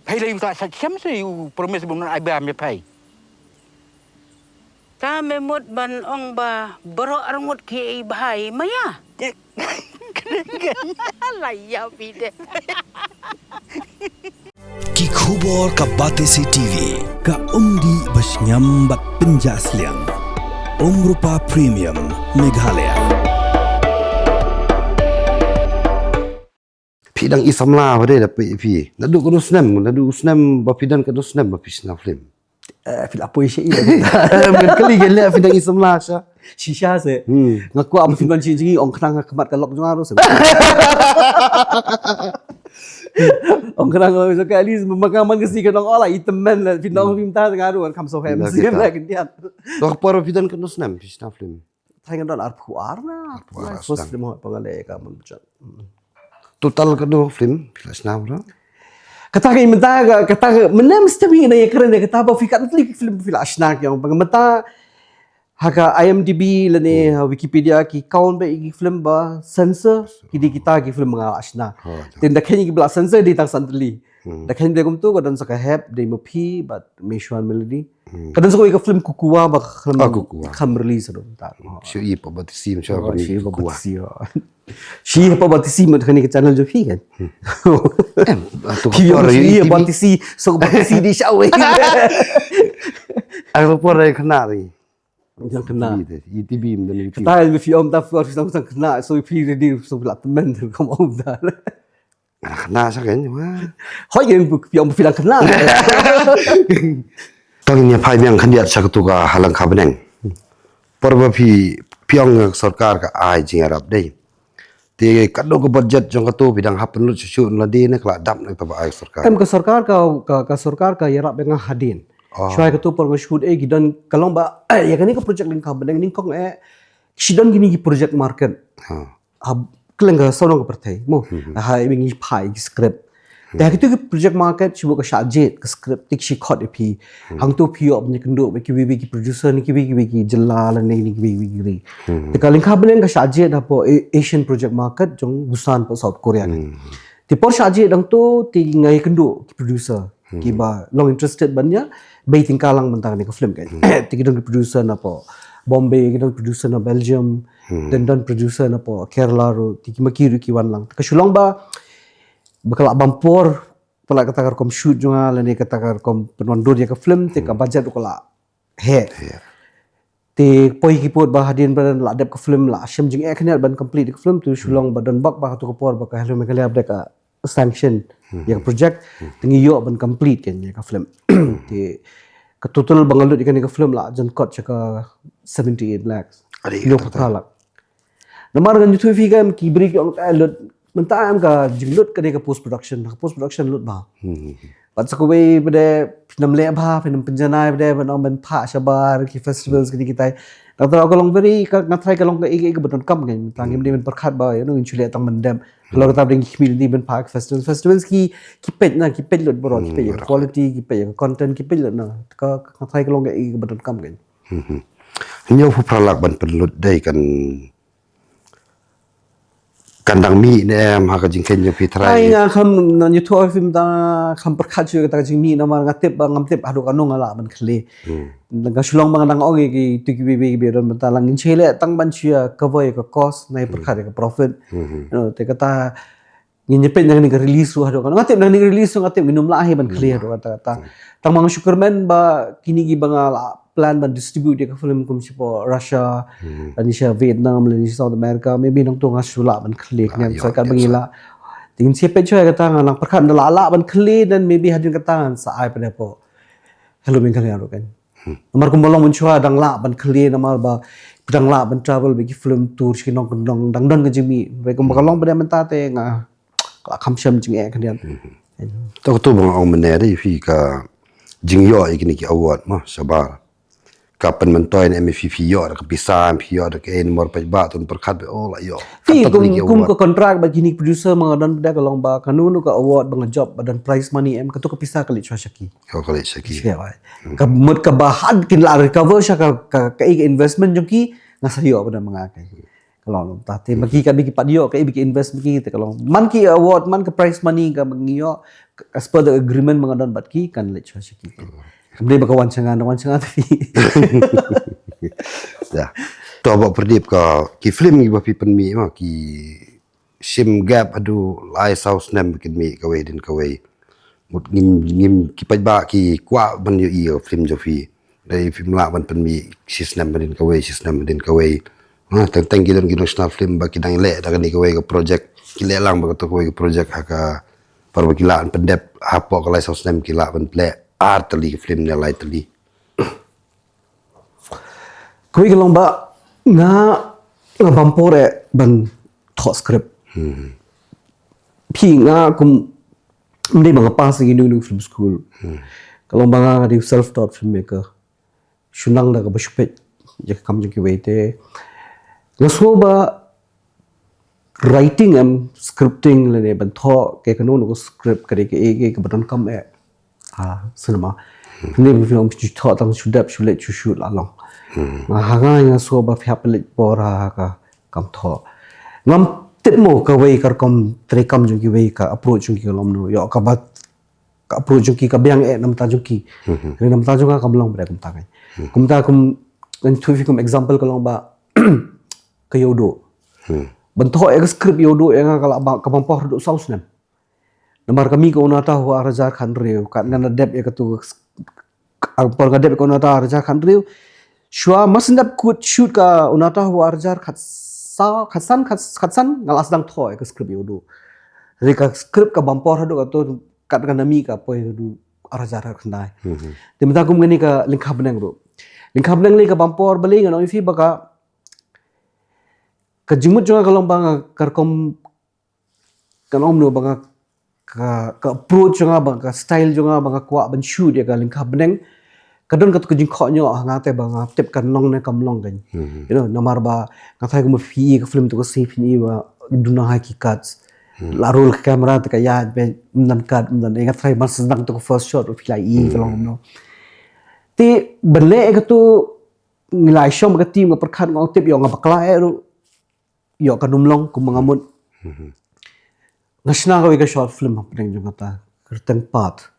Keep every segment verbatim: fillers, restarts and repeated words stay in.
Phai la yu ta sa chem se yu promise bun ai ba me phai. Ta me mut ban ong ba baroh arngut ki i bhai maya. La ya pide. Ki khubor ka Batesi T V, ka umdih ba sngewbha bad pynjah sliang. Umrupa Premium Meghalaya. Phi dang i samla ba dei da phi, phi. Naduh katno snem, naduh snem ba phi don katno snem ba phi shna film. Eh, phi la poi shi i. Em, kan kali kan leh phi dang i samla sha. Shisha se. Hmm. Nga kwah ba phi ban shi jngi ong khnang ha khmat ka lok jong nga ruh se. Ong khnang ka lok jong nga, at least ma ka man ka si ka nong ola i tymmen la phi nong phi mynta nga ruh kham so hem. Ina si kita. La kan tiat. Tok por phi don katno snem phi shna film. Thai nga don arphew ar na. Arphew ar. First film hot pa nga leh ka man bujat. Hmm. Total katno film phi la shna bro? Kata ka i mynta ka, kata ka, mynne mesti wi na ya kren ya kata ba phi kat tli film phi la shna ki ong. Ba mynta ha ka I M D B lane ha Wikipedia ki count ba i ki film ba censor ki di kita ki film nga la shna. Oh, ja. Tin da khen ki bla censor di tang san tli. Hmm. Da khen de kumtu ka don sa ka hep de ma phi bad Meshwan Melody. Hmm. Ka don sa ka film Kukua ba ka film Ah, Kukua. Kam release do ta. Shu i pa batisi, shu Oh, pa shi pa Kukua. Batisi, oh. Shi pa batisi ma kane ka channel jo phi kan. Hmm. Em, atu Phi ka yo por shi i T V. Batisi, so batisi di shawe. Aku por ai kena ri. Yang kena. I T V, i T V, dan i T V. Kata yang phi om ta phi sang sang kena, so phi ready, so phi la temen tu kam om ta. Ana kena sa kan, wah. Hoi yang phi om phi la kena. Tang nya phai biang khyndiat sa katu ka ha Lyngkha Bneng. Por ba phi, phi ong sorkar ka ai jingïarap dei. Te katno ka budget jong katu phi dang hap pynlut shuh shuh na dei ne ka la dap ne kata ba ai sorkar. Em ka sorkar ka, ka, ka sorkar ka ïarap ïa nga hadien. Oh. Shuwa katu por nga shoot eh ki don ka long ba, eh, ïa kane ka project Lyngkha Bneng nyngkong eh, shi don kine ki project market. Ha. Ha, kylleng ka saw nong ka pyrthei. Mo, Hmm. ha, i ngi phai ki script. Te ha kitu ki project market, shi buh ka shah jied ka script, tik shi khot ïa phi. Hmm. Hangtu phi ïoh ban ïakynduh bad kiwei kiwei ki producer na kiwei kiwei ki jylla lane na kiwei kiwei ki ri. Hmm. Te ka Lyngkha Bneng ka shah jied hapoh A-, Asian Project Market jong Busan, hapoh South Korea. Hmm. Te por shah jied hangtu te nga ïakynduh ki producer Hmm. kiba long interested ban ïa bei tyngka lang bynta kane ka film kan. Hmm. Te ki don ki producer napoh Bombay, ki don producer na Belgium, Hmm. then don producer napoh Kerala ruh, te ki ma ki ruh ki wan lang. Ka shu long ba ba ka la bam por, ba la kata ka rukom shoot jong nga, lane kata ka rukom pynwandur ïa ka film, te ka Hmm. budget ruh ka la heh. Heh. Te poi ki pud ba hadien ba la dep ka film, la shem jingeh khyndiat ban complete ka film, tu shu Hmm. long ba don bak ba katu ka por ba ka Hello Meghalaya ba dei ka sanction Hmm. ïa ka project, Hmm. te ngi ïoh ban complete kan ïa ka film. Te ka total ba nga lut ïa kane ka film la jan kot sha ka seventy-eight lakhs. Adi, Ïoh kata. Patra lak. Namar ngan ïathuh phi ka em ki briew ki ong, eh, lut, mynta em ka jinglut ka dei ka post production, ka post production lut bha. Hmm. Bad sa kawei ba dei phin ym leh bha, phin ym pynjanai ba dei ban ong ban phah shabar ki festivals ki dei kitai. Nga tharai ka long very, ka, nga tharai ka long ka ei ka ei kaba donkam kan. Mynta ngim dei ban pyrkhat ba, you know, ngin shu leh tang ban dem. Ka long kata ba dei ngi khmih dei ban phah ki festivals. Festivals ki, ki peit na, ki peit lut baroh, ki Hmm, peit ïa ka baroh. Quality, ki peit ïa ka content, ki peit lut na. Ka, ka, nga tharai ka long ka ei kaba donkam kan. Hmm. Hynñiew phew phra lak ban pynlut dei kan kan dang mih ne em ha ka jingkheiñ jong phi trai. Ai, nga kham, na ïathuh ïa phi mynta kham pyrkhat shuh kata ka jingmih namar nga tip ba ngam tip haduh katno nga lah ban khleh. Hmm. Nga shu long ba nga dang ong ïa ki tu ki baby baby don mynta lang ngin shu leh tang ban shu ïa cover ïa ka cost, nai Hmm. pyrkhat ïa ka profit. Hmm. You know, te kata ngin ïa peit na kane ka release ruh haduh katno. Nga tip na kane ka release ruh nga tip ngin ym lah hi ban khleh Hmm. haduh kata kata. Hmm. Tang ba nga shu kyrmen ba kine kiba nga la plan ban distribute ïa ka film kum sha Russia, Hmm. lane sha Vietnam, lane sha South America, maybe nangto nga shu lah ban khleh Ah, kane, ïoh, so kat ïoh, ba ngi so. Lah. Te ngin sa peit shuwa kata nga nang pyrkhat nda lah lah ban khleh, then maybe hadien kata ngan sa ai pat hapoh Hello Meghalaya ruh kan. Hmm. Namar kumba long mynshuwa dang lah ban khleh namar ba dang lah ban travel bad ki film tour sha ki nongkyndong dang don ka jingmih. Hynrei kumba ka Hmm. long pat mynta te nga la kham shem jingeh khyndiat. Hmm. To katu ba nga ong mynne dei phi ka jingïoh ïa kine ki award mo shabar. Ka pynmyntoi ne em phi phi ïoh da ka pisa, em phi ïoh da ka ei, namar paidbah tun pyrkhat ba oh la ïoh. Phi Kata kum, ni ki kum award. Ka contract bad kine ki producer ma nga don ba dei ka long ba kano kano ka award ba nga jop ba don prize money em, katu ka pisa ka leit shuwa sha ki. Ka leit sha ki. Sha ki, ai. Hmm. Ka mut kaba had kin la recover sha ka, ka, ka ei ka investment jong ki, nga sa ïoh ba don ma nga ka. Ka long ta te ma ki ka biki pat ïoh ka biki invest ma ki te ka long. Man ki award, man ka prize money kaba ngi ïoh, as per the agreement ba nga don bad ki, kan leit shuwa sha ki. Kam dei ba ka wan sha nga, na wan sha nga te phi. Ya. To, Bah Pradip, ka ki film kiba phi pynmih ma, ki shim gap haduh lai saw snem ba kin mih kawei hadien kawei. Mut ngim, ngim, ki paidbah ki kwah ban ïohi ïa ka film jong phi. Dei phim lah ban pynmih shi snem hadien kawei, shi snem hadien kawei. Ha, teng teng ki don ki nongshna film ba ki dang leh da kane kawei ka project. Ki leh lang bad kato kawei ka project ha ka por ba ki lah ban pyndep, hapoh ka lai saw snem ki lah ban leh ar tylli ka film ne lai tylli. Kawei ka long ba nga, nga bam por eh ban thoh script. Phi, nga kum, ym dei ba nga pass ïa kino kino film school. Ka long ba nga, nga dei self taught filmmaker. Shu nang da kaba shu peit ïa ka kam jong kiwei te. Nga sngew ba writing em scripting lane ban thoh ïa kano kano ka script ka dei kaei kaei kaba donkam eh ha cinema. Hynrei ba phi long shu thoh tang shu dep shu leit shu shoot la long. Nga, ha nga, nga sngew ba phi hap leit bor ha ka kam thoh. Ngam tip mo kawei ka rukom treikam jong kiwei, ka approach jong ki ka long kumno. Ïoh kaba ka approach jong ki ka biang eh na bynta jong ki. Hynrei na bynta jong nga kam long ba dei kumta ngai. Kumta kum, ngan ïathuh ïa phi kum example ka long ba ka Ïewduh. Ban thoh ïa ka script Ïewduh ïa nga ka lah ba, ka bam por haduh saw snem. Namar ka mih ka U Nata Huwa ar hajar khathynriew, katba nga dep ïa katu, ka por nga dep ïa ka U Nata ar hajar khathynriew. Shuwa mar shu dep kut shoot ka U Nata Huwa ar hajar khatsaw, khatsan, khat-, khatsan, nga la sdang thoh ïa ka script Ïewduh. Hynrei ka script ka bam por haduh kato, katba nga mih ka poi haduh ar hajar khatkhyndai. Te mynta kum kane ka Lyngkha Bneng ruh. Lyngkha Bneng lei ka bam por, balei ngan ong ïa phi ba ka, ka jingmut jong nga ka long ba nga, ka rukom, ngan ong kumno, ba nga, ka, ka approach jong nga, ba ka style jong nga ba nga kwah ban shoot ïa ka Lyngkha Bneng, ka don katu ka jingkhohñioh ha nga te ba ngam tip kan long ne kam long kan. You know, namar ba nga tharai kumba phi ïohi ka film Tuka Sih phin ïohi ba duna ha ki cuts. La roll ka camera te ka ïaid beit, ym don cut, ym don, nga tharai ban sdang tu ka first shot phi la ïohi ka long kumno. Te ban leh ïa katu, ngi la ïashong bad ka team, nga pyrkhat, nga ong tip ïoh nga bakla eh ruh ïoh kan ym long kumba nga mut. Nga shna kawei ka short film hapdeng jong kata, Kyrteng Path.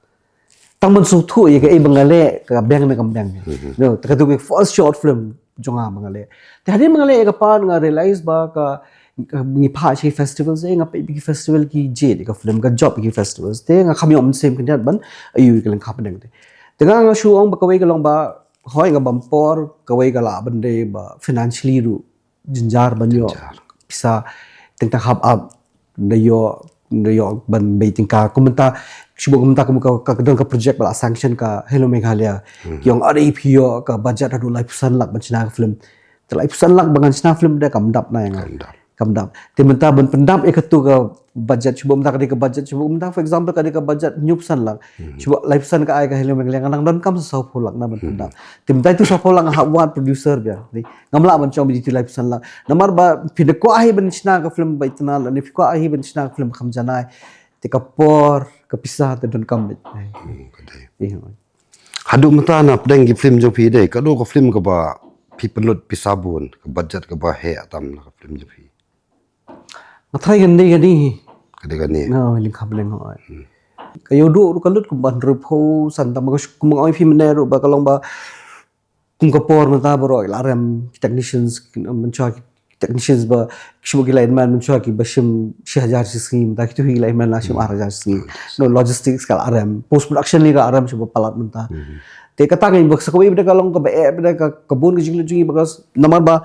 Tang ban sngewthuh ïa kaei ba nga leh ka biang ne kam biang. No, te katu ka first short film jong nga ba nga leh. Te hadien ba nga leh ïa ka Path nga realize ba ka, ka ngi phah sha ki festivals, eh, nga peit bad ki festival ki jied ïa ka film, ka jop ïa ki festivals. Te nga kham ïoh mynsiem khyndiat ban ïoh ïa ka Lyngkha Bneng te. Te nga, nga shu ong ba kawei ka long ba, hooid nga bam por, kawei ka lah ban dei ba financially ruh jynjar ban ïoh pisa, teng tang hap ap da ïoh, da ïoh ban bei tyngka. Kum mynta, shu buh kum mynta kum ka, ka don ka project ba la sanction ka Hello Meghalaya. Ki ong, are phi ïoh ka budget haduh laiphew san lak ban shna ka film. Te laiphew san lak ba ngan shna film de kam dap na ïa nga. Kam dap. Te mynta ban pyndap ïa katu ka budget, shu buh mynta ka dei ka budget, shu buh mynta for example ka dei ka budget hynñiewphew san lak. Shu buh laiphew san ka ai ka Hello Meghalaya, nga nang donkam sa sawphew lak na ban pyndap. Te mynta itu sawphew lak nga hap wad producer biang. Ngam lah ban shong beit itu laiphew san lak. Namar ba phi da kwah hi ban shna ka film ba itynnad, lane phi kwah hi ban shna ka film ba kham janai. Te ka por, ka pisa te donkam beit. Ka dei. Haduh mynta na pdeng ki film jong phi dei, kano ka film kaba phi pynlut pisa bun, ka budget kaba heh tam na ka film jong phi? Nga tharai kan dei kane. Ka dei kane. Nga, Lyngkha Bneng, hooid. Ka Ïewduh ruh ka lut kumba hynriewphew san tam, kumba nga ong ïa phi mynne ruh ba ka long ba kum ka por mynta baroh ki la rem, ki technicians, mynshuwa ki technicians ba, shu buh ki lineman, mynshuwa kiba shim shi hajar shi sngi, mynta kitu hi ki lineman la shim ar hajar shi sngi. No, logistics ka la rem, post production lei ka la rem shuh ba palat mynta. Te kata ngi ba sa kawei ba dei ka long kaba eh, ba dei ka, ka bun ka jinglut jong ngi ba ka, namar ba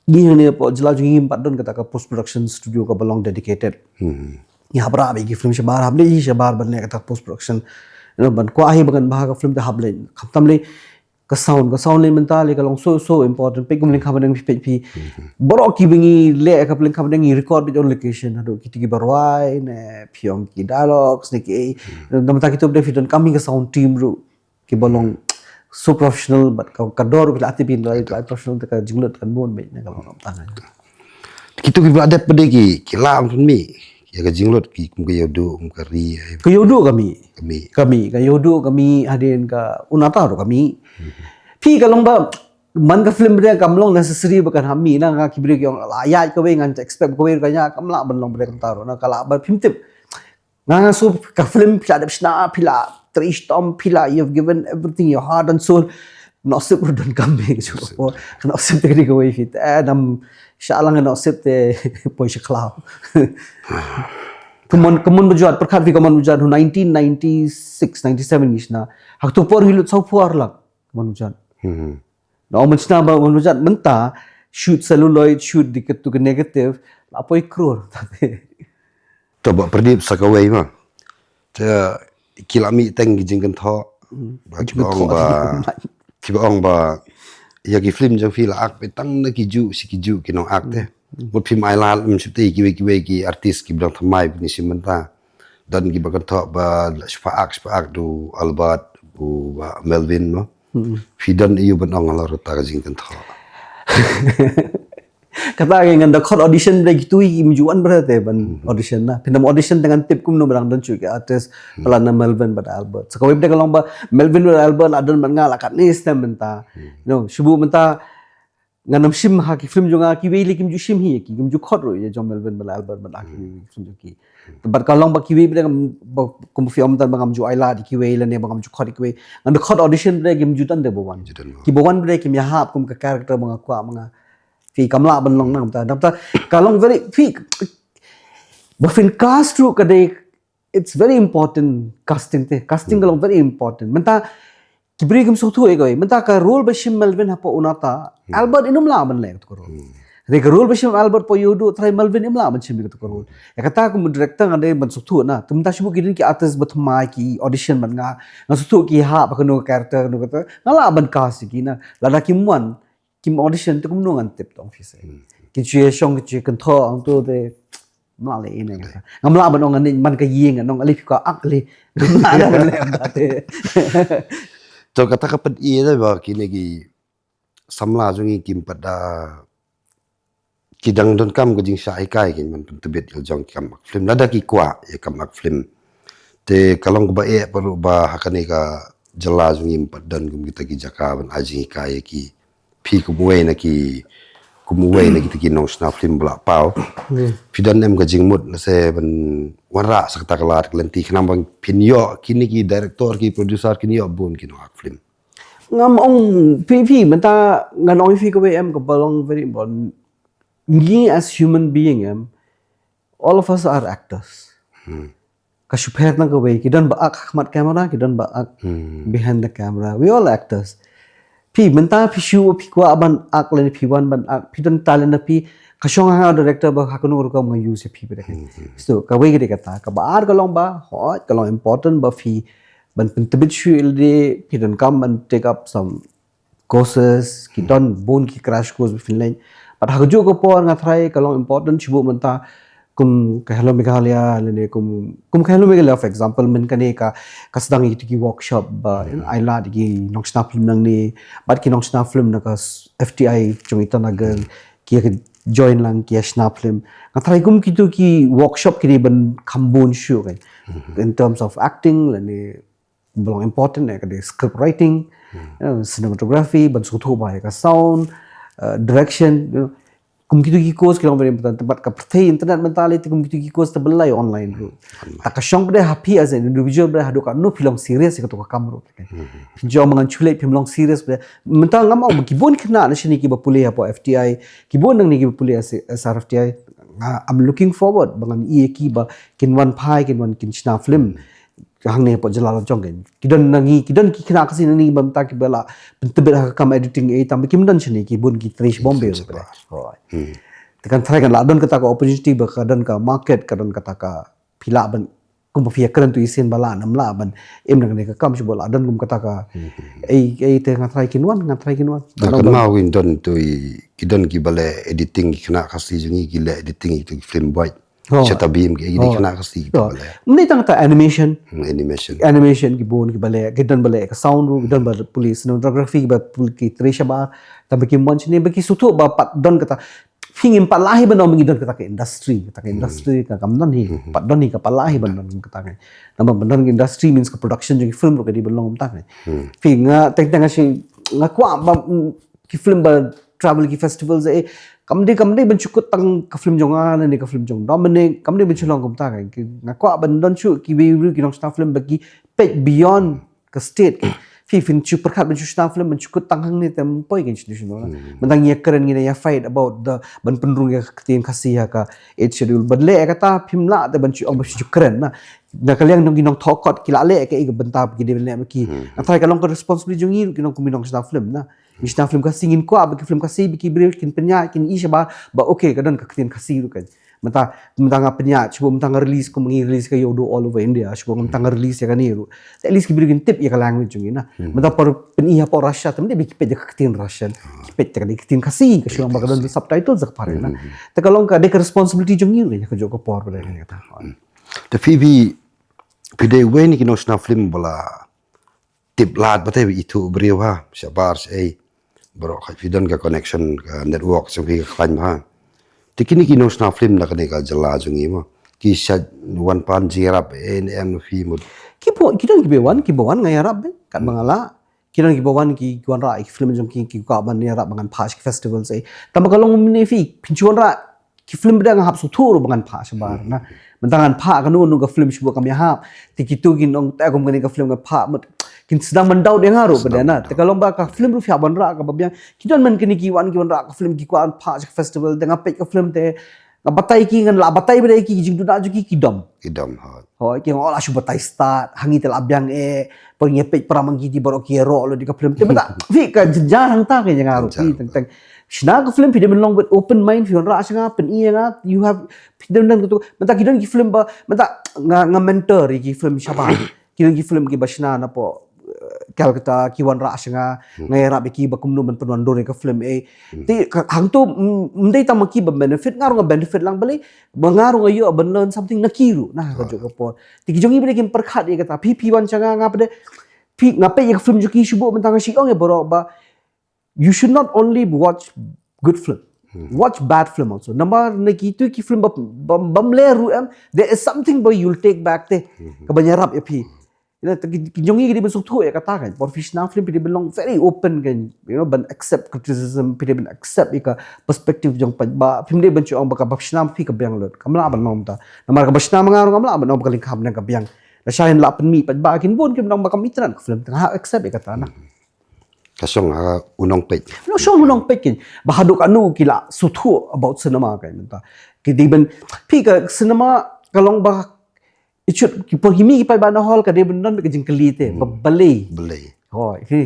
ngi hangne hapoh jylla jong ngi ngim pat don kata ka post production studio kaba long dedicated. Ngi hap rah beit ki film shabar, hap leit shabar ban leh kata post production. You know, ban kwah hi ba ngan bha ka film te hap leit. Khamtam lei ka sound, ka sound lei mynta lei ka long so, so important. Peit kum Lyngkha Bneng phi peit phi. Baroh kiba ngi leh ka Lyngkha Bneng ngi record beit on location. Haduh kito kiba rwai ne phi ong ki dialogues ne ki. Namar kata kito ba dei phi donkam hi ka sound team ruh. Kiba long so professional, bad ka, ka dor ruh phi la tip hi, la, la professional te ka jinglut kan bun beit na ka long tang. Kito kiba la dep pat de ki, ki lah ban mih ïa ka jinglut ki kum ka Ïewduh, kum ka Ri. Ka Ïewduh ka mih. Ka mih. Ka mih, ka Ïewduh ka mih, hadien ka U Nata ruh ka mih. Phi, ka long ba man ka film ba dei kam long necessary ba kan hap mih na, nga, ki briew ki ong la ïaid kawei, ngan expect kawei ruh ka ïaid, kam lah ban long ba dei kumta ruh na, ka lah ba phim tip. Nga nga shu ka film phi la dep shna, phi la trei shitom, phi la, you've given everything, your heart and soul. Nusip ruh donkam me shu. Nusip. Nusip te kawei phi. Eh, nam sha lang nusip te poi sha khlaw. Ka mon, ka mon bajot, pyrkhat phi ka mon bajot, nineteen ninety-six, ninety-seven ngi shna. Ha kato por hi lut saw phew ar lak. Ka mon bajot. Hmm. Na ong mynshna ba, ba mynjat mynta, shoot celluloid, shoot dei katu ka negative, la poi klur. Te. To ba Pradip sa kawei ma. Te ki la mih teng ki jingkynthoh. Hmm. Ba ki ba ong ba, ki ba ong ba, ïa ki film jong phi la ak beit tang na ki juh shi ki juh ki nong ak te. Hmm. Mut phim ailad mynshwa te kiwei kiwei ki artist ki ba dang thymmai bad ngi shim mynta. Don ki ba kynthoh ba la shiphew ak, shiphew ak da u Albert, u ba Melvin mo. Hmm. Phi don aiu ban ong halor kata ka jingkynthoh? Kata ka ngan da khot audition bad kitu ki mynjur wan bad te ban audition na. Phin ym audition te ngan tip kumno ba dang don shuh ki artist, hmm, ba la na Melvin bad Albert. Sa kawei bad ka long ba Melvin bad Albert la don bad nga la katne snem mynta. Hmm. No, shu buh mynta ngan ym shim ha ki film jong nga, kiwei lei kim ju shim hi ki, kim ju khot ruh ïa jong Melvin bad Albert bad ki film jong ki. Te bad ka long ba kiwei bad ngam, ba kum phi ong mynta ba ngam ju ailad ïa kiwei lane ba ngam ju khot ïa kiwei. Ngan da khot audition bad kim ju don de ba wan. Ju don ba wan. Ki ba wan bad kim ïahap kum ka character ba nga kwah ba nga. Phi kam lah ban long nangta. Nangta ka long very, phi, ba phin cast ruh ka dei, it's very important, casting te. Casting ka long very important. Mynta ki briew kim sngewthuh ïa kawei. Mynta ka role ba shim Melvin hapoh Unata, hmm, Albert in um lah ban leh katu ka role. Hmm. Te ka role ba shim Albert hapoh Ïa u Duh Trai, Melvin im lah ban shim katu ka role. Ïa kata kum director nga dei ban sngewthuh na. Te mynta shu buh ki don ki artist ba thymmai ki audition bad nga. Nga sngewthuh ki hap ba kano ka character, kano kata. Nga lah ban cast ïa ki na. Lada kim wan, kim audition te kumno ngan tip tang phi seh. Hmm. Ki ju ïa shong, ki ju ïa kynthoh hangto te. Mla leh ine. Leh. Ngam lah ban ong ngan man ka ïing, ngan ong ale phi kwah ak le. Ngam lah ban leh ong te. To kata ka pat ïa da ba kine ki samla jong ngi kim pat da, ki dang donkam ka jingshah hikai ki ban pyntbit ïa la jong ki kam ak film. Lada ki kwah ïa kam ak film. Te ka long kaba eh pat ruh ba ha kane ka jylla jong ngi pat don kum kita ki jaka ban ai jinghikai ïa ki. Phi kum uwei na ki, kum uwei na kita ki nongshna film ba la paw. Hmm. Phi don em ka jingmut lehse ban wanrah sa kata ka lad ka lynti khnang ba phin ïoh kine ki director ki producer kin ïoh bun ki nong ak film. Ngam ong phi, phi mynta ngan ong phi kawei em kaba long very important. Ngi as human being em, all of us are actors. Hmm. Ka shu pher na kawei, ki don ba ak ha khmat camera, ki don ba ak, hmm, behind the camera. We all actors. Phi mynta phi shu, phi kwah ban ak lane phi wan ban ak, phi don talent na phi, ka shong ha nga u director ba ha kano rukom nga use ïa phi bad. Hmm, hmm. So kawei ka dei kata, kaba ar ka long ba, hooid ka long important ba phi ban pyntbit shuh ïa lade, phi donkam ban take up some courses, ki, hmm, don bun ki crash course ba phin leit. But ha kajuh ka por nga tharai ka long important shu buh mynta kum ka Hello Meghalaya lane kum, kum ka Hello Meghalaya for example, mynta kane ka, ka sdang ïa ki workshop ba, hmm, ai lad ïa ki nongshna film nangne, bad ki nongshna film na ka s-, F T I jong Itanagar, hmm, ki ïa ka join lang ki ïa shna film. Nga tharai kum kitu ki workshop ki dei ban kham bun shuh kan. Hmm. In terms of acting lane ba long important eh, ka dei script writing, hmm, eh, cinematography, ban sngewthuh ba ïa ka sound, eh, direction, you know. Kum kitu ki course ki long very important, te bad ka pyrthei internet mynta lei te kum kitu ki course te ba la online ruh. Online. Ta ka shong pat de ha phi as an individual pat de haduh katno phi long serious ïa kato ka kam ruh. Hmm. Phin jong ma ngan shu leit phim long serious pat de. Mynta ngam ong ba ki bun khynnah na shane ki ba pule hapoh F T I, ki bun nangne ki ba pule as, as R F T I. Nga, I'm looking forward ba ngan ïa ki ba kin wan phai, kin wan kin shna film. Hmm. Hangne hapoh jylla la jong kan. Ki don na ngi, ki don ki khynnah Khasi na ngi ba mynta ki ba la pyntbit ha ka kam editing eh, tang ba kim don shane, ki bun ki trei sha Bombay. Ki trei sha Bombay. Right. Hmm. Te kan tharai kan la don kata ka opportunity ba ka don ka market, ka don kata ka phi lah ban, kum ba phi ïa kren tu i sien ba la nam lah ban im na kane ka kam shu ba la don kum kata ka, hmm, hmm, hmm, ei, ei te nga tharai kin wan, nga tharai kin wan. Nga kynmaw kin don tu i, ki don ki ba leh editing, ki khynnah Khasi jong ngi ki leh editing tu ki film bad. Oh. Shata bim ki, ki, oh, khynnah Khasi ki, oh, ba leh. Mynta tang kata animation. Hmm, animation. Animation ki bun ki ba leh, ki don ba leh ka sound ruh, ki don ba pule cinematography, ki ba pule ki trei shabar, tang ba ki mon shane, ba ki sngewthuh ba pat don kata. Phi ngim pat lah hi ban ong ba ngi don kata ka industry, kata ka, hmm, industry ka kam don hi, hmm, pat don hi ka pat lah hi ban don kata ka. Namar ban don industry means ka production jong ki film ruh ka dei ban long kata ka. Hmm. Phi nga teng teng nga shi, nga kwah ba, mm, ki film ba travel ki festival, eh, kam dei, kam dei ban shu kut tang ka film jong nga ne ka film jong Dominic, kam dei ban shu long kumta ka. Ki, nga kwah ban don shuh kiwei ruh ki nongshna film ba ki peit beyond ka state ka. Phi, phin shu pyrkhat ban shu shna film ban shu kut tang hangne te ym poi kein shu shna. Mynta ngi ïa kren, ngi ïa fight about the ban pynrung ïa ka ktien Khasi ha ka Eighth Schedule. Ban leh kata phim lah te ban shu ong ban shu kren na. Na ka liang nong ki nongthoh kot ki la leh kaei ka bynta ba ki dei ban leh ma ki. Nga tharai ka long ka responsibility jong ngi ruh ki nongkynmaw nongshna film na. Ngi shna film Khasi, ngin kwah ba ki film Khasi, ba ki briew kin pynïaid, kin i shabar ba okay, ka don ka ktien Khasi ruh kan. Mynta, mynta nga pynïaid, shuwa mynta nga release, kum ngi release ka Yodo all over India, shuwa mynta nga release ïa kane ruh. Te at least ki briew kin tip ïa ka language jong ngi na. Mynta por pyn-i ha por Russia, te ym dei ba ki peit ïa ka ktien Russian, ki peit ïa ka ktien Khasi, ka shu long ba ka don subtitles ha ka phareng na. Te ka long ka dei ka responsibility jong ngi ruh ïa ka jong ka por ba dei ka ta. Te phi, phi, phi dei wei na ki nongshna film ba la tip lad ba te ithuh briew ha shabar shaei. Baroh khat phi don ka connection, ka network jong phi ka khlaiñ bha. Te kine ki nongshna film na kane ka jylla jong ngi mo, ki shait wan pan jingïarap A N M phi mo? Ki ba, ki don kiba wan, kiba wan nga ïarap beit katba nga lah. Ki don kiba wan ki, ki wanrah ïa ki film jong ki, ki kwah ban ïarap ba ngan phah sha ki festival shaei. Tangba ka long mynne phi, phin shu wanrah ki film ba dang hap sngewthuh ruh ba ngan phah shabar na. Mynta ngan phah kano kano ka film shuwa kam ïahap. Te kito kin ong te kum kane ka film nga phah, mut kin sdang ban doubt ïa nga ruh ba dei na. Te ka long ba ka film ruh phi hap wanrah kaba biang. Ki don man kine ki wan ki wanrah ka film ki kwah phah sha ka festival, te nga peit ka film te nga batai ki, ngan lah batai ba dei ki, ki jingduna jong ki ki dom. Ki dom hot. Hoi, ki ong, oh, la shu batai stad, hangi te la biang eh, por ngi peit para mang ki ti baroh ki ïaroh lut ïa ka film. Te mynta phi, ka jynjar hangta ka jong nga ruh phi, teng teng shna ka film phi dei ban long with open mind, phi wanrah sha nga, pyn-i ïa nga, you have, phi dei ban don katu. Mynta ki don ki film ba, mynta nga, nga mentor ïa ki film shabar. Ki don ki film kiba shna napoh, eh, Calcutta, ki wanrah sha nga, nga ïarap ïa ki ba kumno ban pynwandur ïa ka film eh. Te ka, hangto, mm, ym dei tang ma ki ba benefit, nga ruh nga benefit lang, balei ba nga ruh nga ïoh ban learn something na ki ruh na ka jong ka por. Te ki jong ngi ba dei kin pyrkhat ïa kata, phi, phi wan sha nga, nga ba dei, phi, nga peit ïa ka film jong ki shuwa mynta nga shu ong ïa baroh ba you should not only watch good film, watch bad film also. Namar na kitu ki film ba, ba, bym leh ruh em, there is something ba you'll take back te, kaban ïarap ïa phi. You know, te ki, ki jong ngi ki dei ban sngewthuh ïa kata kan. Por phi shna film phi dei ban long very open kan, you know, ban accept criticism, phi dei ban accept ïa ka perspective jong paidbah. Phim dei ban shu ong ba kaba shna phi ka biang lut. Kam lah ban long ta. Namar kaba shna ma nga ruh kam lah ban ong ba ka lyngkha bneng ka biang. Lashai lah pynmih paidbah kin bun kin ong ba kam itynnad ka film, te nga accept ïa kata na. Ka shong ha u nongpeit. No, shong u nongpeit kan. Ba haduh katno ki la sngewthuh about cinema kan mynta. Ki dei ban, phi, ka cinema ka long ba i shut ki por ki mih ki paidbah na hall ka dei ban don ka jingkylli te. Ba balei. Balei. Hoi, phi.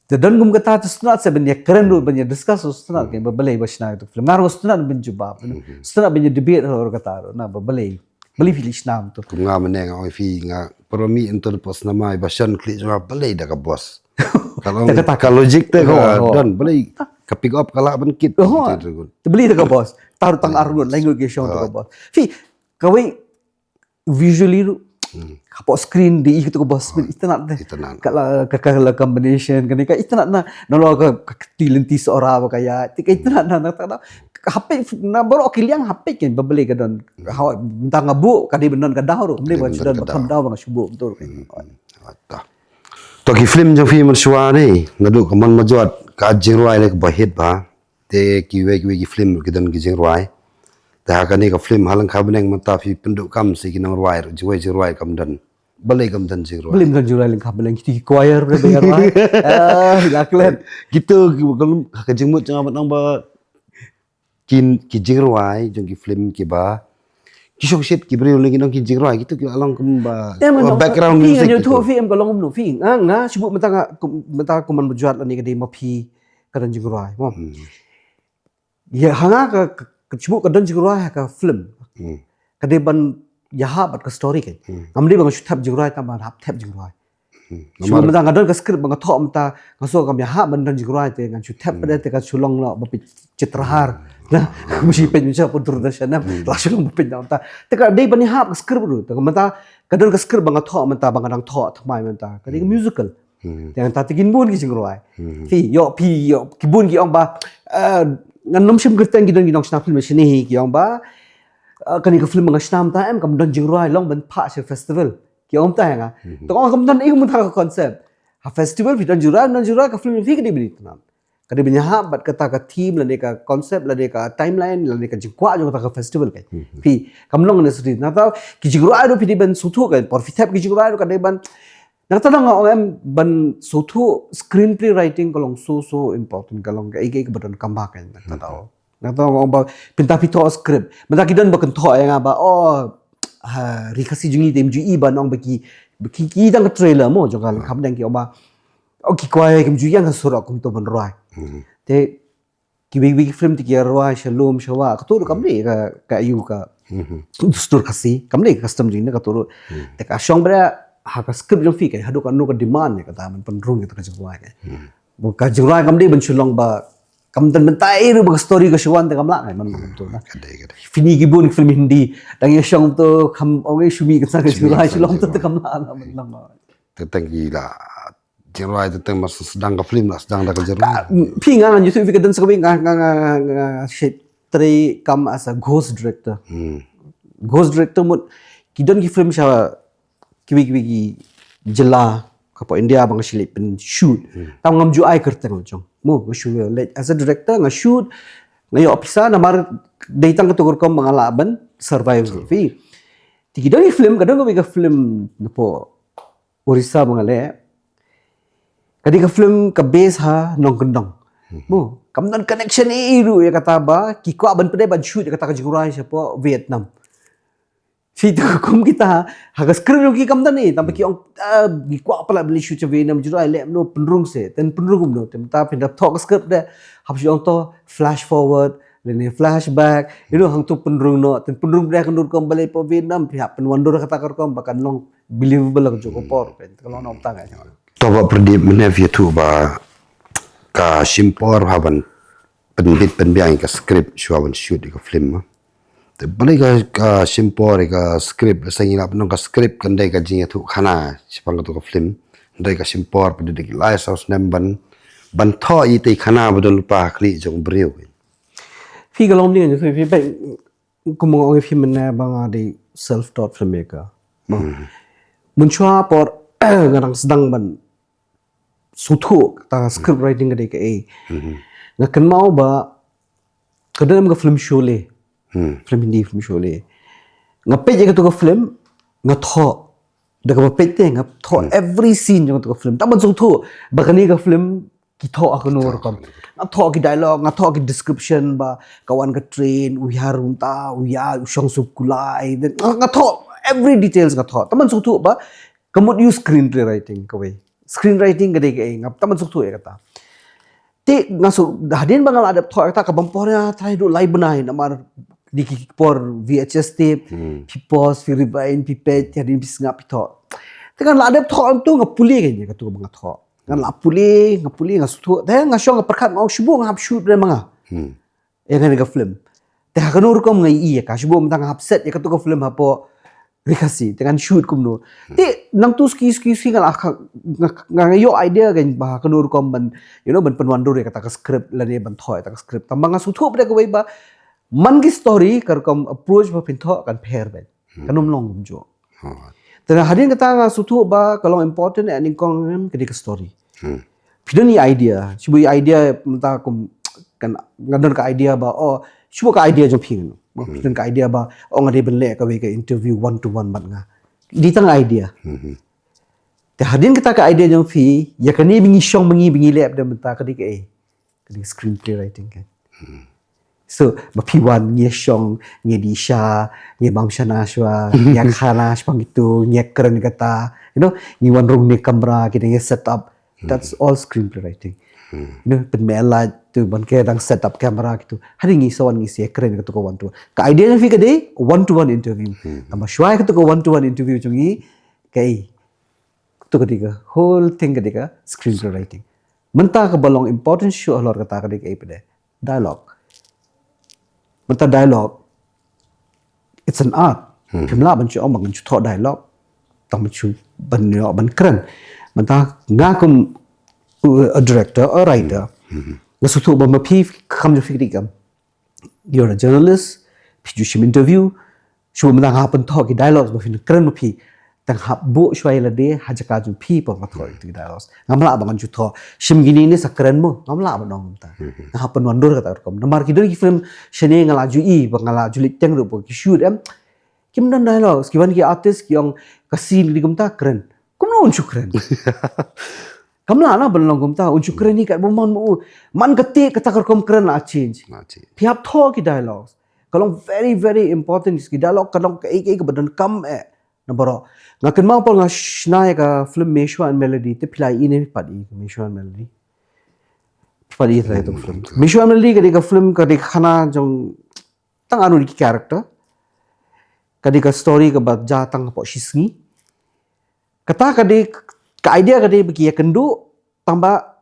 Te don kum kata te sngewtynnad se ban ïa kren ruh, ban ïa discuss ruh sngewtynnad kan, ba balei ba shna ïa tu film. Nga ruh sngewtynnad ban jubab. Sngewtynnad ban ïa debate ruh kata ruh na, ba balei. Balei phi leit shna tu. Kum nga mynne nga ong ïa phi, nga por mih ïa tu hapoh cinema, ba shon khlieh jong nga, balei da ka boss. Ka long, ka logic te ka don, balei ka pick up ka lah ban kit. Te balei da ka boss. Tar tang ar ngut, lai ngut ki shong da ka boss. Phi, kawei visually ruh, hapoh screen dei i katu ka boss, itynnad te. Itynnad. Ka la, ka, ka la combination kane ka itynnad na. Nalor ka, ka kti lynti Sohra ba ka ïaid, te ka itynnad na, na, na, na, hapdeng na baroh ki liang hapdeng kan, ba balei ka don. Hawa, mynta nga buh ka dei ban don ka daw ruh, ym dei ba shu don ba kham daw ba nga shu buh, betul kan. To ki film jong phi mynshuwa ne, naduh ka Mon Majot, ka jingrwai leh kaba hit bha. Te kiwei kiwei ki film ki don ki jingrwai. Te ha kane ka film Ha Lyngkha Bneng mynta phi pynduh kam sa ki nongrwai ruh, jingrwai, jingrwai kam don. Balei kam don jingrwai. Balei kam don jingrwai lyngkha bneng, kito ki choir ruh ba ïarwai. Ah, la klet. Kito ki, ka jingmut jong nga ban ong ba ki, ki jingrwai jong ki film kiba ki shongshit ki briew lei ki nong ki jingrwai, kito ki la long kumba background music. Phi, nga ïathuh phi, em, ka long kumno phi. Nga, nga shu buh mynta nga, mynta ka Mon Majot lane ka dei ma phi ka don jingrwai mo. Ïa, ha nga ka, ka, ka shu buh ka don jingrwai ha ka film. Ka dei ban ïahap bad ka story kan. Ngam dei ba nga shu thep jingrwai tang ban hap thep jingrwai. Shu buh mynta nga don ka script ba nga thoh mynta, nga sngew kam ïahap ban don jingrwai te ngan shu thep pat te ka shu long noh ba peit Chitrahar. Na, kumba shi peit mynta pun Doordarshan na, la shu long ba peit noh mynta. Te ka dei ban ïahap ka script ruh. Te mynta ka don ka script ba nga thoh mynta, ba nga dang thoh thymmai mynta. Ka dei ka musical. Te ngan ta te kin bun ki jingrwai. Phi, ïoh, phi, ïoh, ki bun ki ong ba, eh, ngan nym shim kyrteng, ki don ki nongshna film shane hi ki ong ba, eh, kane ka film ba nga shna mynta em kam don jingrwai, long ban phah sha festival. Ki ong mynta ïa nga. Te ong kam don, ïa mynta ka concept. Ha festival phi don jingrwai, don jingrwai, ka film phi ka dei ban itynnad. Ka dei ban ïahap bad kata ka theme lane ka concept lane ka timeline lane ka jingkwah jong kata ka festival ka. Phi kam long ne sri. Nangta ki jingrwai ruh phi dei ban sngewthuh ka por phi thep ki jingrwai ruh ka dei ban. Nangta dang ong em ban sngewthuh screenplay writing ka long so so important ka long ka ei ka ei ka ba donkam bha ka nangta. Nangta ong ba pynta phi thoh script. Mynta ki don ba kynthoh ïa nga ba oh ha ri Khasi jong ngi te ym ju i ba nong ba ki ki ki dang ka trailer mo jong ka leng kham dang ki ong ba oh ki kwai kim ju ïa nga surok kum to ban rwai. Te ki wei wei film te ki rwai sha lum sha wa ka tu kam dei ka ka ayu ka dustur Khasi kam dei ka custom jong ngi ka tu. Te ka shong bra ha ka script jong phi ka haduh ka no ka demand ne ka ta man pynrung ka ta ka jingrwai ka. Ka jingrwai kam dei ban shu long ba kam dang ban tai ruh ba ka story ka shu wan te kam lah man man tu na. Ka dei ka dei. Phi ni ki bun film Hindi dang ïa shong tu kam ong ei shu mi ka sa ka jingrwai shu long tu te kam lah man lang. Te tang ki la jingrwai te tang mas sdang ka film la sdang da ka jingrwai. Phi nga ngan YouTube ka dang sa ka nga nga nga nga shit trei kam as a ghost director. Ghost director mut ki don ki film sha kiwi kiwi ki jylla ka po India ba nga shu leit pyn shoot. Tam ngam ju ai kyrteng jong mo nga shu leit as a director nga shoot nga ïoh pisa namar dei tang ka tu ka rukom ba nga lah ban survive phi. Ti ki don ki film ka don ka film na po Orissa ba nga leh ka dei ka film ka base ha Nongkyndong. Mo kam don connection ei ruh ïa kata ba ki kwah ban pyneh ban shoot ïa kata ka jingrwai sha po Vietnam. Phi tu kum kita ha ka script ruh ki kam don ei tang ba ki ong ki kwah pala ban shoot sha Vietnam jingrwai leh no pynrung se ten pynrung no tem ta phin da thoh ka script de hap shu ong to flash forward lane flashback you know hang tu pynrung no ten pynrung de kan dur kom balei po Vietnam phi hap pynwandur kata ka rukom ba kan long believable ka jong ka por pen ka long nong tang ai. To ba Pradip mynne phi ïathuh ba ka shim por ha ban pynbit pynbiang ka script shuwa ban shoot ka film ma. Te balei ka ka shim por ka script sa ngi la pynong ka script kan dei ka jingïathuh khana shipang ka tu ka film. Dei ka shim por pynbit ki lai saw snem ban ban thoh i te khana ba don pa khli jong briew. Phi ka long ni phi phi kum ong phi mynne ba nga dei self taught filmmaker. Mun shuwa por nga dang sdang ban sngewthuh ta script writing ka dei ka ei. Nga kynmaw ba ka dei ka film Sholay. Film Hindi film Sholay. Nga peit ïa ka tu ka film nga thoh da ka ba peit te nga thoh every scene jong ka tu ka film. Tam ban sngewthuh ba kane ka film ki thoh ha kano rukom. Nga thoh ki dialogue, nga thoh ki description ba ka wan ka train, u ïa rung ta, u ïa u shong sup kulai. Nga thoh every details nga thoh. Tam ban sngewthuh ba ka mut ïa u screenplay writing kawei. Screenwriting ka dei ka ei nga tam ban sngewthuh ïa kata. Te nga shu hadien ba nga la dep thoh ïa kata ka bam por ïa trai du lai bnai namar di ki por V H S tape, phi pause, phi rewind, phi peit, hadien phi sngap phi thoh. Te nga la dep thoh tu nga pule ka ïa katu ba nga thoh. Nga la pule, nga pule, nga sngewthuh. Te nga shong nga pyrkhat nga ong shu ba nga hap shoot re ma nga. Ïa kane ka film. Te ha kano rukom nga ïa ka shu ba mynta nga hap set ïa katu ka film hapoh Ri Khasi te ngan shoot kumno. Te nangtu ski ski ski nga la nga ïoh idea kan ba ha kano rukom ban you know ban pynwandur ïa kata ka script lane ban thoh ïa kata ka script. Tang ba nga sngewthuh ba dei kawei ba man ki story ka rukom approach ba phin thoh kan pher ban. Kan ym long kumjuh. Te na hadien kata nga sngewthuh ba ka long important ïa nyngkong ka dei ka story. Phi don i idea, shu ba i idea mynta kum kan nga don ka idea ba oh shu ba ka idea jong phi ngan. Phi don ka idea ba oh nga dei ban leh kawei ka interview one to one bad nga. Dei tang idea. Te hadien kata ka idea jong phi ïa kane ba ngi shong ba ngi ba ngi leh da mynta ka dei ka ei. Ka dei screenplay writing kan. So ba phi wan ngi shong ngi di sha ngi bam shana shwa ngi khana shpang itu ngi kren kata you know ngi wan rung ne camera kita ngi set up. That's all screenplay writing. You know pynmeh light tu ban ke dang set up camera gitu. Hari ngi sawan ngi sia kren katu ka wan tu. Ka idea jong phi ka dei one to one interview. Tang ba shwa katu ka one to one interview jong ngi ka ei. Tu ka dei ka whole thing ka dei ka screenplay writing. Mynta ka ba long important shuh halor kata ka dei ka ei phi dei dialogue. Mynta dialogue it's an art. Phim lah ban shu ong ban shu thoh dialogue. Tang ban shu ban ïoh ban kren. Mynta nga kum a director, a writer. Nga sngewthuh ba ma phi kam jong phi ka dei kam. You're a journalist, phi ju shim interview, shu mynta nga pyn thoh ki dialogues ba phin kren ma phi. Tang hap buh shuwa ïa lade ha jaka jong phi por nga thoh ïa ki dialogues. Ngam lah ba ngan ju thoh shim kine ne sa kren mo, ngam lah ban ong kumta. Nga hap pynwandur kata ka rukom. Namar ki don ki film shane nga la ju i ba nga la ju leit teng ruh ba ki shoot em. Kim don dialogues, ki wan ki artist ki ong ka scene kine kumta kren. Kumno un shu kren? Kam lah na ban long kumta, un shu kren hi kat ba man mu. Man kata kata ka rukom kren la change. Phi hap thoh ki dialogues. Ka long very very important ki dialogue, ka long kaei kaei kaba donkam eh na baroh. Nga kynmaw por nga shna ïa ka film Meshwa and Melody, te phi la i ne phi pat i ka Meshwa and Melody. Phi pat i trai tu film. Meshwa and Melody ka dei ka film, ka dei ka khana jong tang anu ki character. Ka dei ka story kaba jia tang hapoh shisngi. Kata ka dei ka idea ka dei ba ki ïakynduh, tang ba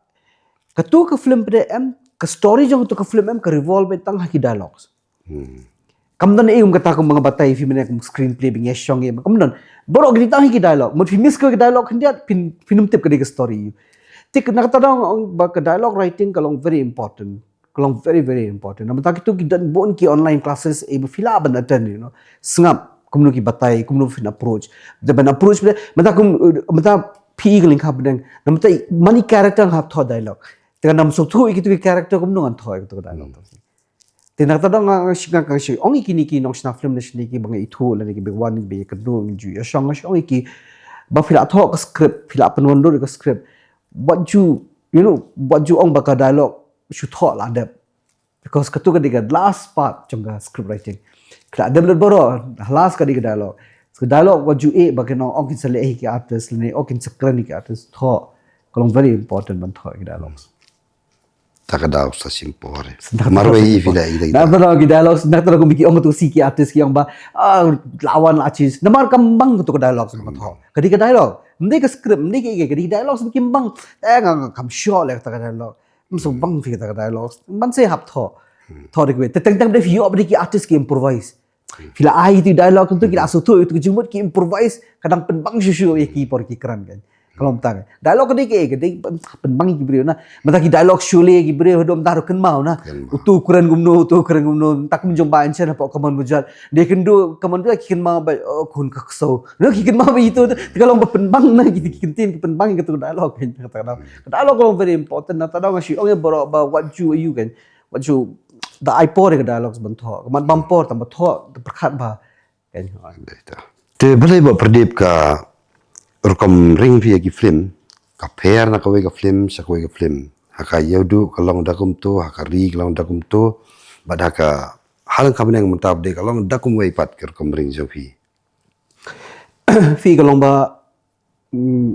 katu ka film pat em, ka story jong katu ka film em ka revolve tang ha ki dialogues. Kam don ei um kata kum ba nga batai phi mynne kum screenplay ba ngi ïa shong ïa, kam don. Baroh ki dei tang hi ki dialogue. Mut phi miss ka dialogue khyndiat phin, phin ym tip ka dei ka story. Te na kata dang ong ba ka dialogue writing ka long very important. Ka long very very important. Namar ta kitu ki don bun ki online classes eh ba phi lah ban attend, you know. Sngap kumno ki batai, kumno phin approach. Da ban approach ba mynta kum mynta phi ka lyngkha pdeng. Namar ta mani character nga hap thoh dialogue. Te nga nam sngewthuh ïa kitu ki character kumno ngan thoh ïa kitu ki dialogue. Te na kata dang nga, nga shi, nga, nga shi ong ïa kine ki nongshna film na shane ki ba nga ithuh lane ki ba wan ba ïakynduh ngi ju ïa shong, nga shi ong ïa ki ba phi la thoh ka script, phi la pynwandur ka script. Wat ju, you know, wat ju ong ba ka dialogue shu thoh la dep. Because katu ka dei ka last part jong ka script writing. Ka la dep lut baroh, last ka dei ka dialogue. Ka dialogue wat ju eh ba kin ong kin sa leh hi ki artist lane ong kin sa kren hi ki artist, thoh. Ka long very important ban thoh ki dialogues. Ta ka daw sa shim por. Marwei i phi da i da. Na ta ki dialogues, na ta kum ki ong tu si ki artist ki ong ba ah lawan la chis. Namar kam bang tu ka dialogues ma thoh. Ka dei ka dialogue. Mdei ka script, mdei ka, ka dei dialogues kim bang. Eh nga, nga kam sure le ta ka dialogue. Msu bang phi ta ka dialogues. Man se hap thoh. Thoh dei ka wei. Te teng teng dei phi ïoh ba dei ki artist ki improvise. Phi la ai tu dialogue tu ki la sngewthuh tu ka jingmut ki improvise, ka dang pynbang shuh shuh ïa ki por ki kren kan. Ka long tang. Dialogue ka dei ka, ka dei pyn-, pynbang ïa ki briew na. Mynta ki dialogue shu leh ïa ki briew haduh mynta ruh kynmaw na. Utu kren kumno, utu kren kumno. Mynta kum jong ba ancient hapoh Kamon Bujat. Dei kynduh Kamon Bujat ki kynmaw ba, oh, khun ka ksew. No ki kynmaw ba itu. Te ka long ba pynbang na ki, ki ktien ki pynbang ïa katu dialogue kan. Kata ka dialogue ka long very important. Na ta dang nga shu ong ïa baroh ba wat ju ïa u kan. Wat ju da ai por ïa ka dialogues ban thoh. Ka mat bam por tang ba thoh da pyrkhat ba. Kan. Te balei ba Pradip ka rukom ring phi ïa ki film ka pher na kawei ka film sha kawei ka film. Ha ka Ïewduh ka long da kumto, ha ka Ri ka long da kumto, bad ha ka Halang Ka Bneng mynta ba dei ka long da kumwei pat ka rukom ring jong phi. Phi ka long ba mm,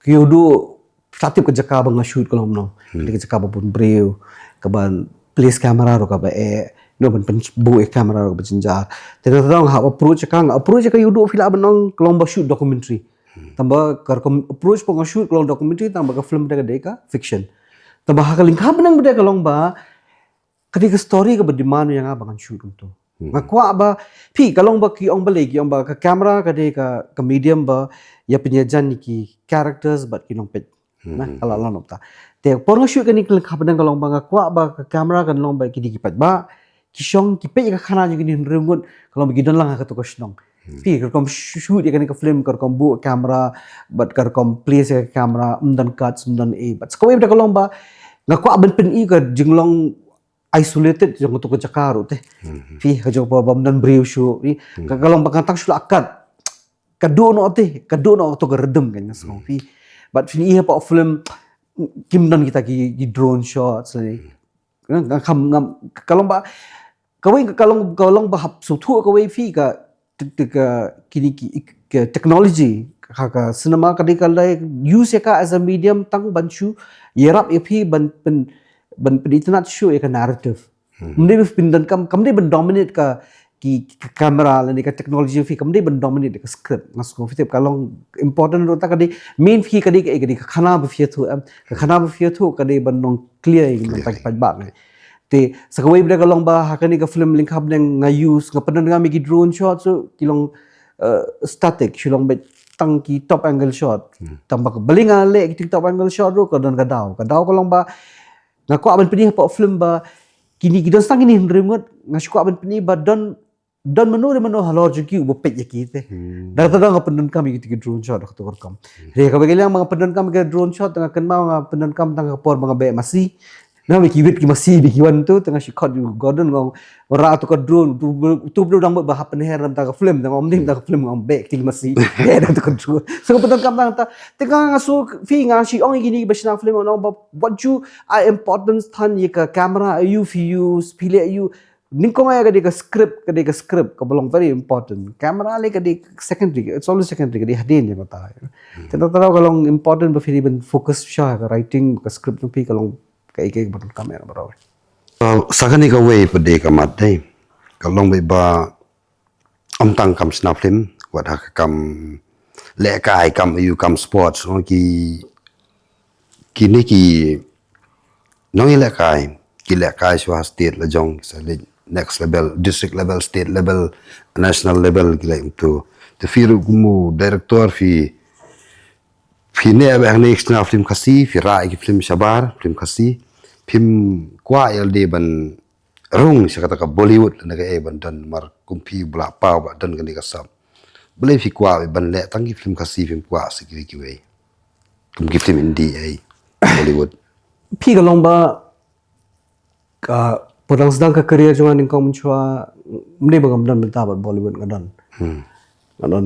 ka Ïewduh sa tip ka jaka ba nga shoot ka long nong. Ka dei ka jaka ba bun briew, ka ban place camera ruh kaba eh, no ban pynbuh ïa camera ruh kaba jynjar. Te nga tang hap approach ka, nga approach ka Ïewduh phi lah ban ong ka long ba shoot documentary. Tang ba ka rukom approach ba nga shoot ka long documentary, tang ba ka film da ka dei ka fiction. Tang ba ha ka lyngkha bneng ba dei ka long ba ka dei ka story kaba demand ïa nga ba ngan shoot kumto. Nga kwah ba phi ka long ba ki ong balei ki ong ba ka camera ka dei ka, ka medium ba ïa pynïajan ïa ki characters bad ki nongpeit. Na ka la long nokta. Te por nga shoot kane ka lyngkha bneng ka long ba nga kwah ba ka camera kan long ba ki dei ki paidbah, ki shong ki peit ïa ka khana jong kine hynriew ngut ka long ba ki don lang ha katu ka shnong. Phi ka rukom shoot ïa kane ka film, ka rukom buh camera bad ka rukom place ïa ka camera, ym don cuts, ym don eh. Bad sa kawei bad ka long ba nga kwah ban pyni ka jinglong isolated jong katu ka jaka ruh te. Phi ka jong ba bym don briew shuh, phi ka, ka long ba ka tang shu la kat. Ka duh noh te, ka duh noh tu ka rhythm kan nga sngew phi. But phi i hapoh film kim don kita ki, ki drone shots ni. Nga, nga kham, nga, ka long ba kawei ka long, ka long ba hap sngewthuh kawei phi ka, te, te ka, kini ki, ka technology ha ka cinema ka dei ka la use ïa ka as a medium tang ban shu ïarap ïa phi ban pyn, ban pynitynnad shuh ïa ka narrative. Kam dei ban pyndonkam, kam dei ban dominate ka, ki, ka camera lane ka technology phi, kam dei ban dominate ka script. Nga sngew phi tip ka long important ruh ta ka dei, main phi ka dei ka, ka dei ka khana ba phi ïathuh em, ka khana ba phi ïathuh ka dei ban long clear ïa ki nongpeit paidbah. Te sa kawei bad ka long ba ha kane ka film lyngkha bneng nga use, nga pyndonkam ïa ki drone shot, so ki long, eh, static, shu long beit tang ki top angle shot. Tang ba ka balei nga leh ki top angle shot ruh ka don ka daw. Ka daw ka long ba nga kwah ban pyni hapoh film ba kini ki don tang kini hynriew ngut, nga shu kwah ban pyni ba don don mano re mano halor jong ki uba peit ïa ki te. Hmm. Da kata da nga pyndonkam ïa kito ki drone shot da kato ka rukom. Hmm. Re kaba ki liang ba nga pyndonkam ïa ki drone shot, nga kynmaw nga pyndonkam tang ka por ba nga beh masi. Na ba ki wit ki masi ba ki wan tu, tang nga shu khot ïa u Gordon nga ong, "Rah tu ka drone, tu tu tu dang ba hap pynher na ka film, tang ong ym dei na ka film, nga ong beh kti ki masi." Beh da tu ka drone. So nga pyndonkam tang ta. Te nga nga so phi nga shu ong ïa kine ba shna film nga ong ba what you are important than ïa ka camera, ïa u phi use, phi leh ïa u Nyngkong ïa ka dei ka script, ka dei ka script, kaba long very important. Camera le ka dei secondary, it's always secondary, ka dei hadien ïa kata. Hmm. Te ta ta ka long important ba phi dei ban focus sha ka writing, ka script jong phi ka long ka ei ka ei ba don kam ïa baroh. Uh, sa kane kawei pat de ka mat dei. Ka long ba ba ym tang kam shna film, wat ha ka kam lehkai, kam ïa u kam sports, ong ki kine ki nongïalehkai, ki lehkai shuwa state la jong, ki sa leit next level, district level, state level, national level, ki leit kumtu. Te phi ruh kum u director phi, phi neh beit hangne shna film Khasi, phi rah ïa ki film shabar, film Khasi, phim kwah ïa lade ban rung sha kata ka Bollywood lane kaei ban don, namar kum phi ba la paw ba don kane ka sap. Balei phi kwah ban leh tang ki film Khasi, phim kwah sha kiwei kiwei kum ki film Hindi ei, Bollywood? Phi ka long ba ka por dang sdang ka career jong nga nyngkong mynshuwa, ym dei ba ngam don bynta bad Bollywood, nga don. Hmm. Nga don,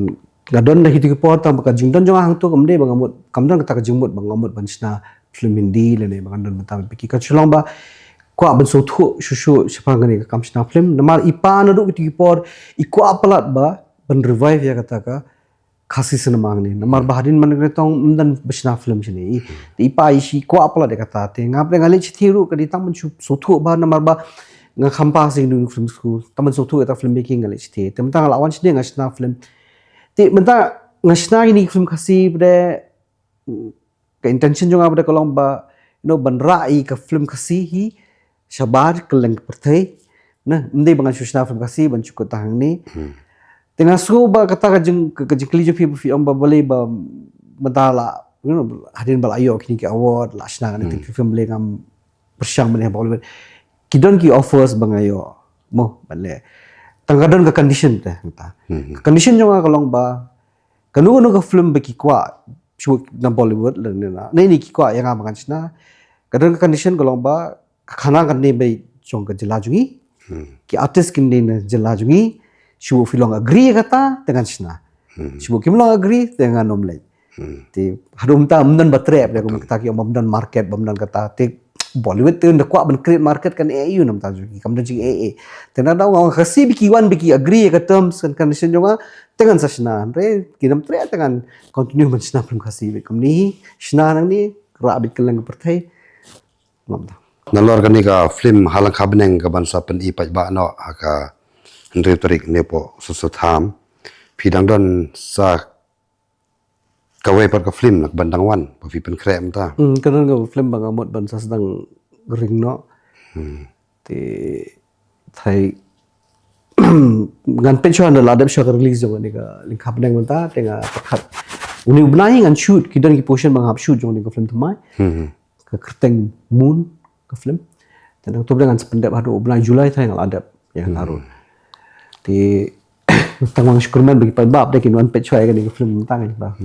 nga don da kito ki por, tang ba ka jingdon jong nga hangto kam dei ba nga mut, kam don kata ka jingmut ba nga mut ban shna film Hindi lane ba nga don bynta bad ki. Ka shu long ba kwah ban sngewthuh shuh shuh shaphang kane ka kam shna film. Namar i pa naduh kito ki por i kwah palat ba ban revive ïa kata ka Khasi cinema hangne. Namar ba hadien man ka tong ym don ba shna film shane. I, i pa i shi kwah palat ïa kata, te nga pat nga leit shithi ruh ka dei tang ban shu sngewthuh ba, namar ba nga kham pass ïa ka film school. Tang ban sngewthuh ïa kata film making nga leit shithi. Te mynta nga la wan shane nga shna film. Te mynta nga shna ïa kine ki film Khasi pat de, mm, ka intention jong nga pat de ka long ba, you know, ban rah ïa ka film Khasi hi shabar kylleng ka pyrthei. Na, ym dei ba ngan shu shna film Khasi ban shu kut tang hangne. Hmm. Te nga sngew ba kata ka jing, ka, ka jingkylli jong phi ba phi ong ba balei ba mynta la, you know, hadien ba la ïoh kine ki award, la shna kane, hmm, ki film, balei ngam pyrshang ban leh ha Bollywood. Ki don ki offers ba nga ïoh mo ban leh. Tang ka don ka condition te mynta. Hmm. Ka condition jong nga ka long ba kano kano ka film ba ki kwah shu na Bollywood lane na, ne ne ki kwah ïa nga ba ngan shna. Ka don ka condition ka long ba ka khana kan dei beit jong ka jylla jong ngi. Hmm. Ki artist kin dei na jylla jong ngi. Shu phi long agree ïa kata te ngan shna. Hmm. Shu kim long agree te ngan ym leit. Hmm. Te haduh mynta ym don ba treh, bad kum kata ki ong ba ym don market, ba ym don kata. Te Bollywood te da kwah ban create market kan ei ei namar ta jong ki kam don jingei ei. Te na daw nga ong Khasi ba ki wan ba ki agree ïa ka terms and condition jong nga, te ngan sa shna. Hynrei kim treh te ngan continue ban shna film Khasi beit kumne. Shna nangne, rah beit kylleng ka pyrthei. Namar ta. Nalor kane ka film Halangkha Bneng kaban sa pyni paidbah noh ha ka hynriew tarik ne poh Soso Tham. Phi dang don sa kawei pat ka film na kaban dang wan ba phi pynkhreh mynta? Hmm, ka don ka film ba nga mut ban sa sdang ring noh. Hmm. Te thai ngan peit shuwa, nda la dep shuwa ka release jong kane ka Halangkha Bneng mynta, te nga pyrkhat une u bnai ngan shoot, ki don ki portion ba nga hap shoot jong kane ka film thymmai. Hmm. Ka kyrteng Moon ka film. Te nangta ba ngan sa pyndep haduh u bnai July thai nga la dep ïa kata ruh. Hmm. Te tang ba nga shu kyrmen ba ki paidbah de kin wan peit shuwa ïa kane ka film mynta, ba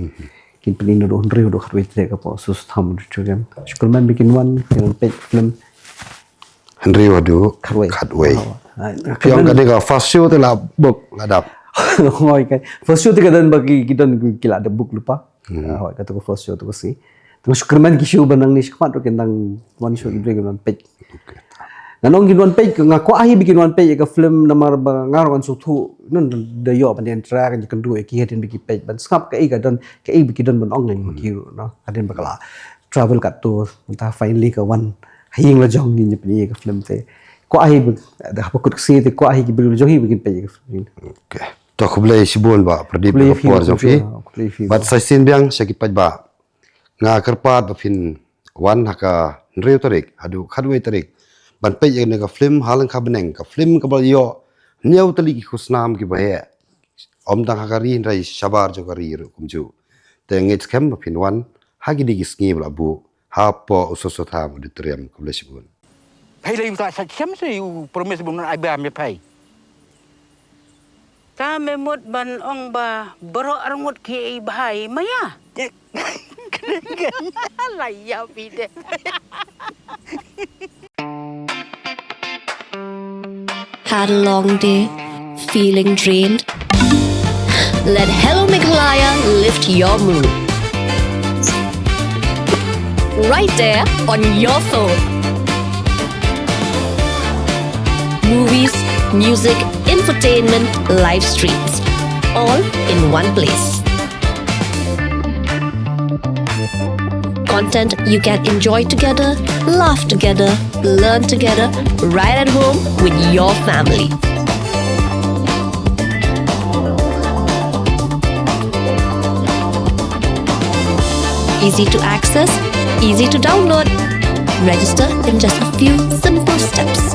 kin pyni naduh hynriew haduh khatwei tarik hapoh Soso Tham Auditorium. Shu kyrmen ba kin wan, kin wan peit film. Hynriew haduh khatwei. Khatwei. Oh, ah, phi ong kane ka first show te la book, la dap? Hooid, ka first show te ka don ba ki, ki don ki la dep book lypa. Hmm. Ah, hooid, kata ka first show te ka sngi. Te nga shu kyrmen ki show ba nangne shakhmat ruh kin dang wan shuh, ki briew kin wan peit. Okay. Ngan ong kin wan peit, nga kwah hi ba kin wan peit ïa ka film namar ba nga ruh ngan sngewthuh, ngan da ïoh ban ïa interact, ïakynduh ïa ki hadien ba ki peit, ban sngap kaei ka don, kaei ba ki don ban ong ïa ki ruh, no. Hadien ba ka la travel katto, mynta finally ka wan ha ïing la jong, ngin ïa pyni ïa ka film te. Kwah hi ba, da haba kut ka sngi te kwah hi ki briew la jong hi ba kin peit ïa ka film. Okay. To khublei shibun Bah Pradip, khublei ïa ka por jong phi. Khublei phi. Bad sa shisien biang sha ki paidbah, nga kyrpad ba phin wan ha ka hynriew tarik haduh khatwei tarik ban peit ïa kane ka film Halangkha Bneng, ka film kaba la ïoh hynñiew tylli ki khusnam kiba heh. Ym tang ha ka ri hynrei shabar jong ka ri ruh kumjuh. Te ngeit skhem ba phin wan ha kine ki sngi ba la buh hapoh u Soso Tham Auditorium. Khublei shibun. Phai lei u ta sa skhem se u promise ba un ai ba me phai. Ta me mut ban ong ba baroh arngut ki ei bha i maya. La ïa phi de. Had a long day? Feeling drained? Let Hello Meghalaya lift your mood. Right there on your phone. Movies, music, infotainment, live streams, all in one place. Content you can enjoy together, laugh together, learn together, right at home with your family. Easy to access, easy to download. Register in just a few simple steps.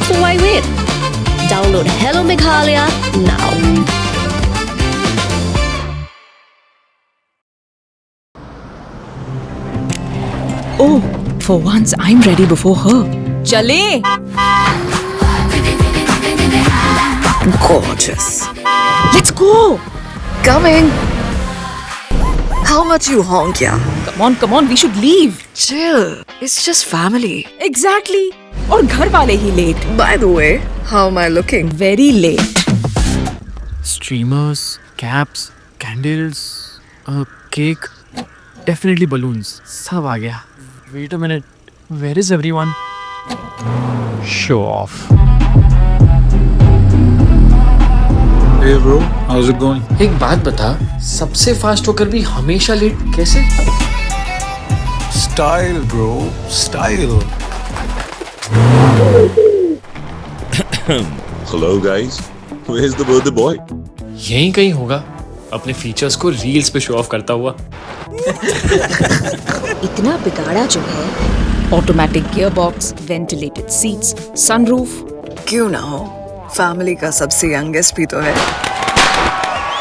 So why wait? Download Hello Meghalaya now. Oh, for once I'm ready before her. चले। Gorgeous. Let's go. Coming. How much you honk, yeah? Come on, come on, we should leave. Chill. It's just family. Exactly. और घर वाले ही late. By the way, how am I looking? Very late. Streamers, caps, candles, a cake, definitely balloons. सब आ गया. Wait a minute. Where is everyone? Show off. Hey bro, how's it going? एक बात बता, सबसे फास्ट होकर भी हमेशा लेट कैसे? Style bro, style. Hello guys, where's the birthday boy? यहीं कहीं होगा, अपने फीचर्स को रील्स पे शो ऑफ करता हुआ. इतना बिगाड़ा जो है. Automatic gearbox, ventilated seats, sunroof. क्यों ना हो, फैमिली का सबसे यंगेस्ट भी तो है.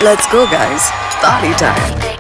Let's go guys, party time.